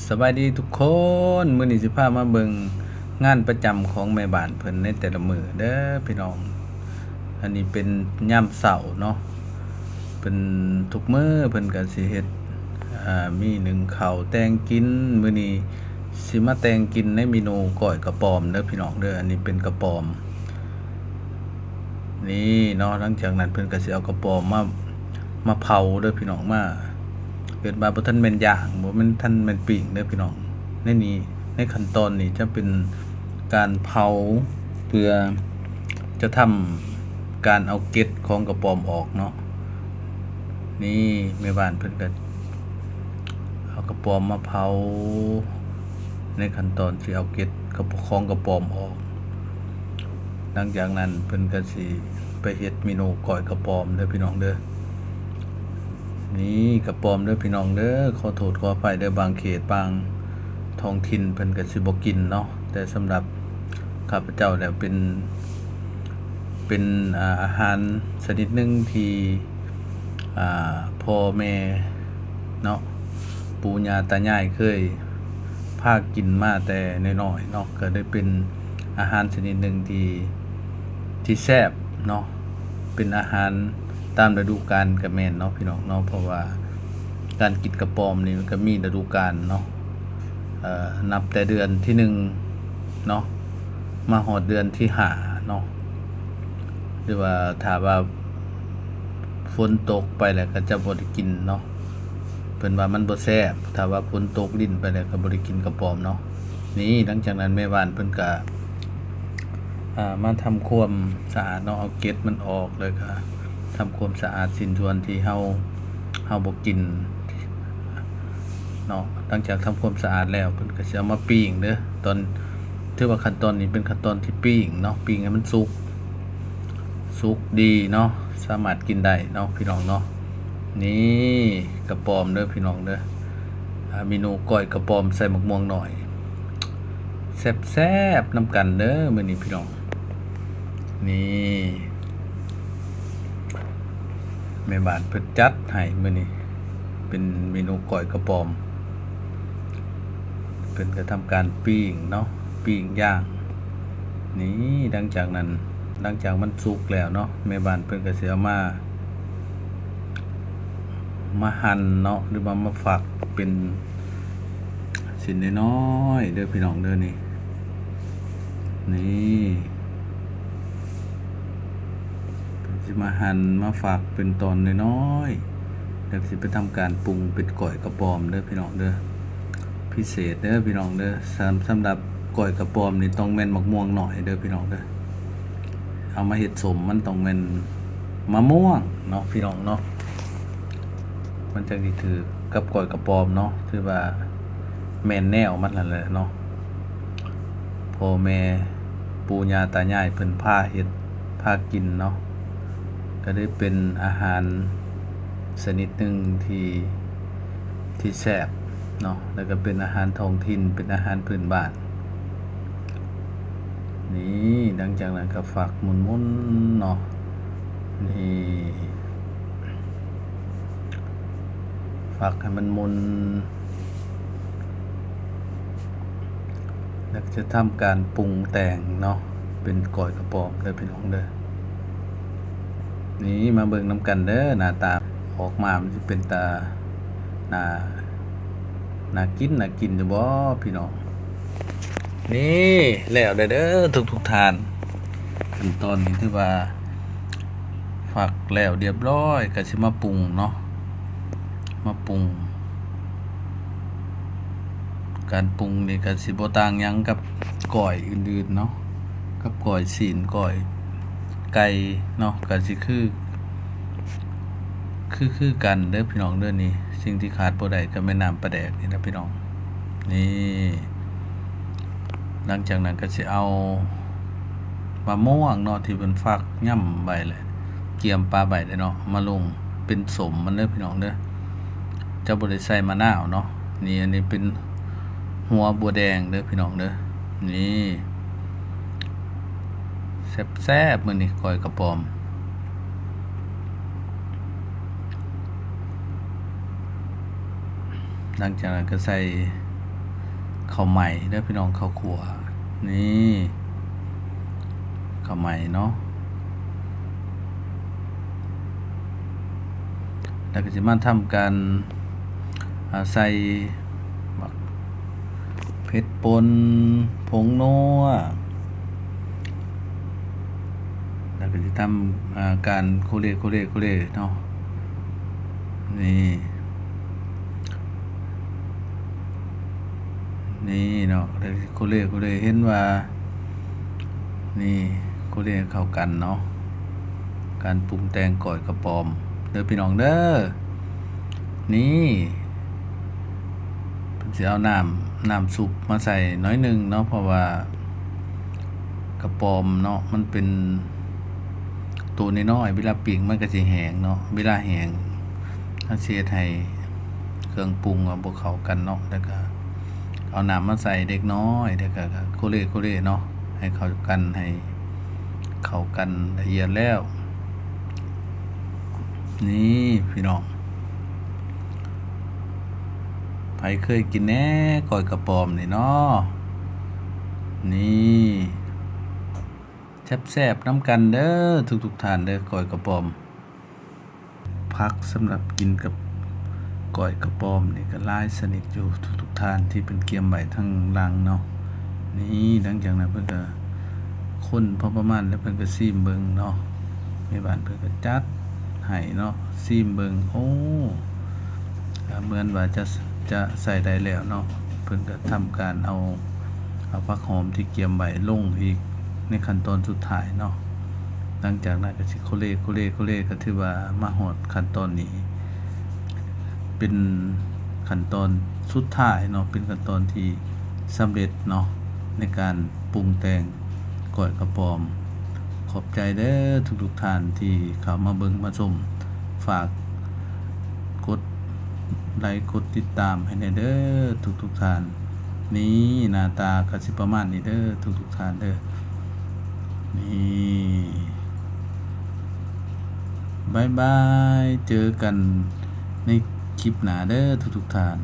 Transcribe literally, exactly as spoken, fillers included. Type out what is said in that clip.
สบายดีทุกคน มื้อนี้สิพามาเบิ่งงานประจำของแม่บ้านเพิ่นในแต่ละมื้อเด้อพี่น้อง อันนี้เป็นยามเช้าเนาะ เป็นทุกมื้อเพิ่นก็สิเฮ็ด อ่า มีนึ่งข้าวแต่งกิน มื้อนี้สิมาแต่งกินในเมนูก้อยกระป๋อมเด้อพี่น้องเด้อ อันนี้เป็นกระป๋อม นี่เนาะ หลังจากนั้นเพิ่นก็สิเอากระป๋อมมา มาเผาเด้อพี่น้อง มา เกิดมาบ่ทันแม่นย่าง บ่แม่นทันแม่นปิ้งเด้อพี่น้อง ในนี้ ในขั้นตอนนี้จะเป็นการเผา เพื่อจะทำการเอาเกล็ดของกระป๋อมออกเนาะ นี่แม่บ้านเพิ่นก็เอากระป๋อมมาเผา ในขั้นตอนที่เอาเกล็ดกระป๋อม ของกระป๋อมออก หลังจากนั้นเพิ่นก็สิไปเฮ็ดเมนูก้อยกระป๋อมเด้อพี่น้องเด้อ นี่กระป๋อมเด้อพี่น้องเด้อ ขอโทษขออภัยเด้อ บางเขตบางท้องถิ่นเพิ่นก็สิบ่กินเนาะ แต่สำหรับข้าพเจ้าแล้วเป็น เป็น อ่า อาหารชนิดหนึ่งที่ อ่า พ่อแม่เนาะ ปู่ย่าตายายเคยพากินมาแต่น้อยๆเนาะ ก็ได้เป็นอาหารชนิดหนึ่งที่ ที่แซ่บเนาะ เป็นอาหารตามฤดูกาลก็แม่นเนาะพี่น้องเนาะ เพราะว่าการกินกระป๋อมนี่มันก็มีฤดูกาลเนาะ เอ่อ นับแต่เดือนที่หนึ่งเนาะ มาฮอดเดือนที่ห้าเนาะ หรือว่าถ้าว่าฝนตกไปแล้วก็จะบ่ได้กินเนาะ เพิ่นว่ามันบ่แซ่บ ถ้าว่าฝนตกรินไปแล้วก็บ่ได้กินกระป๋อมเนาะ นี่หลังจากนั้นแม่บ้านเพิ่นก็ อ่า มาทำความสะอาดเนาะ เอาเกล็ดมันออก แล้วก็ทำความสะอาดชิ้นส่วนที่เฮา เฮาบ่กินเนาะ หลังจากทำความสะอาดแล้ว เพิ่นก็สิเอามาปิ้งเด้อ ตอน ถือว่าขั้นตอนนี้เป็นขั้นตอนที่ปิ้งเนาะ ปิ้งให้มันสุก สุกดีเนาะ สามารถกินได้เนาะพี่น้องเนาะ นี่กระป๋อมเด้อพี่น้องเด้อ อ่า เมนูก้อยกระป๋อมใส่หมากม่วงหน่อย แซ่บๆนำกันเด้อมื้อนี้พี่น้อง นี่ แม่บ้านเพิ่นจัดให้มื้อนี้ เป็นเมนูก้อยกระป๋อม เพิ่นก็ทำการปิ้งเนาะ ปิ้งย่าง นี่หลังจากนั้น หลังจากมันสุกแล้วเนาะ แม่บ้านเพิ่นก็สิเอามา มาหั่นเนาะ หรือว่ามาฝักเป็นชิ้นน้อยๆเด้อพี่น้องเด้อ นี่ นี่ เพิ่นสิมาหั่นมาฝักเป็นตอนน้อยๆ แล้วสิไปทำการปรุงเป็นก้อยกระป๋อมเด้อพี่น้องเด้อ พิเศษเด้อพี่น้องเด้อ สำ- สำหรับก้อยกระป๋อมนี่ต้องแม่นหมากม่วงหน่อยเด้อพี่น้องเด้อ เอามาเฮ็ดส้มมันต้องแม่นมะม่วงเนาะพี่น้องเนาะ มันจั่งสิถืกกับก้อยกระป๋อมเนาะ ถือว่าแม่นแนวมันนั่นแหละเนาะ พ่อแม่ปู่ย่าตายายเพิ่นพาเฮ็ดพากินเนาะ ก็ได้เป็นอาหารชนิดหนึ่งที่ ที่แซ่บเนาะ แล้วก็เป็นอาหารท้องถิ่น เป็นอาหารพื้นบ้าน นี่หลังจากนั้นก็ฝักหมุนๆเนาะ นี่ ฝักให้มันหมุน แล้วจะทำการปรุงแต่งเนาะ เป็นก้อยกระป๋อมเด้อพี่น้องเด้อ นี่มาเบิ่งนำกันเด้อ หน้าตาออกมามันสิเป็นตา น่า น่ากิน น่ากินอยู่บ่พี่น้อง นี่แล้วเด้อ ทุกๆท่าน ขั้นตอนนี้ถือว่า ฝักแล้วเรียบร้อย ก็สิมาปรุงเนาะ มาปรุง การปรุงนี่ก็สิบ่ต่างหยังกับก้อยอื่นๆเนาะ กับก้อยซี้น ก้อยไก่เนาะ ก็สิคือ คือ คือกันเด้อพี่น้องเด้อ นี่ สิ่งที่ขาดบ่ได้ก็แม่นน้ำปลาแดกนี่นะพี่น้อง นี่ หลังจากนั้นก็สิเอามะม่วงเนาะ ที่เพิ่นฝักย่ำไว้แหละ เกียมปาไว้แล้วเนาะ มาลงเป็นส้มมันเด้อพี่น้องเด้อ จะบ่ได้ใส่มะนาวเนาะ นี่ อันนี้เป็นหัวบัวแดงเด้อพี่น้องเด้อ นี่ แซ่บๆมื้อนี้ก้อยกระป๋อม หลังจากนั้นก็ใส่ ข้าวไหม้เด้อพี่น้อง ข้าวคั่ว นี่ ข้าวไหม้เนาะ แล้วก็สิมาทำการ อ่า ใส่บักเผ็ดป่น ผงนัว แล้วก็สิทำ อ่า การโคเล โคเล โคเลเนาะ นี่ นี่เนาะ แล้วโคเล โคเล เห็นว่า นี่ โคเลเข้ากันเนาะ การปรุงแต่งก้อยกระป๋อม เด้อพี่น้องเด้อ นี่ เพิ่นสิเอาน้ำ น้ำซุปมาใส่หน่อยหนึ่งเนาะ เพราะว่า กระป๋อมเนาะ มันเป็น ตัวน้อยๆ เวลาปิ้งมันก็สิแห้งเนาะ เวลาแห้ง มันสิเฮ็ดให้เครื่องปรุงอะบ่เข้ากันเนาะ แล้วก็เอาน้ำมาใส่เล็กน้อย แล้วก็โคเล โคเลเนาะ ให้เข้ากัน ให้เข้ากันละเอียดแล้ว นี่พี่น้อง ไผเคยกินแหน่ ก้อยกระป๋อมนี่เนาะ นี่ แซ่บๆ นำกันเด้อทุกๆ ท่านเด้อ ก้อยกระป๋อม ผักสำหรับกินกับก้อยกระป๋อมนี่ก็หลายชนิดอยู่ทุกๆ ท่าน ที่เพิ่นเตรียมไว้ทางหลังเนาะ นี่ หลังจากนั้นเพิ่นก็คนพอประมาณ แล้วเพิ่นก็ชิมเบิ่งเนาะ แม่บ้านเพิ่นก็จัดให้เนาะ ชิมเบิ่ง โอ้ ก็เหมือนว่าจะ จะใส่ได้แล้วเนาะ เพิ่นก็ทำการเอา เอาผักหอมที่เตรียมไว้ลงอีกในขั้นตอนสุดท้ายเนาะ หลังจากนั้นก็สิโคเล โคเล โคเล ก็ถือว่ามาฮอดขั้นตอนนี้ เป็นขั้นตอนสุดท้ายเนาะ เป็นขั้นตอนที่สำเร็จเนาะ ในการปรุงแต่งก้อยกระป๋อม ขอบใจเด้อทุกๆ ท่านที่เข้ามาเบิ่งมาชม ฝากกดไลค์กดติดตามให้แหน่เด้อทุกๆ ท่าน นี่หน้าตาก็สิประมาณนี้เด้อทุกๆ ท่านเด้อ นี่ บ๊ายบาย เจอกันในคลิปหน้าเด้อทุกๆ ท่าน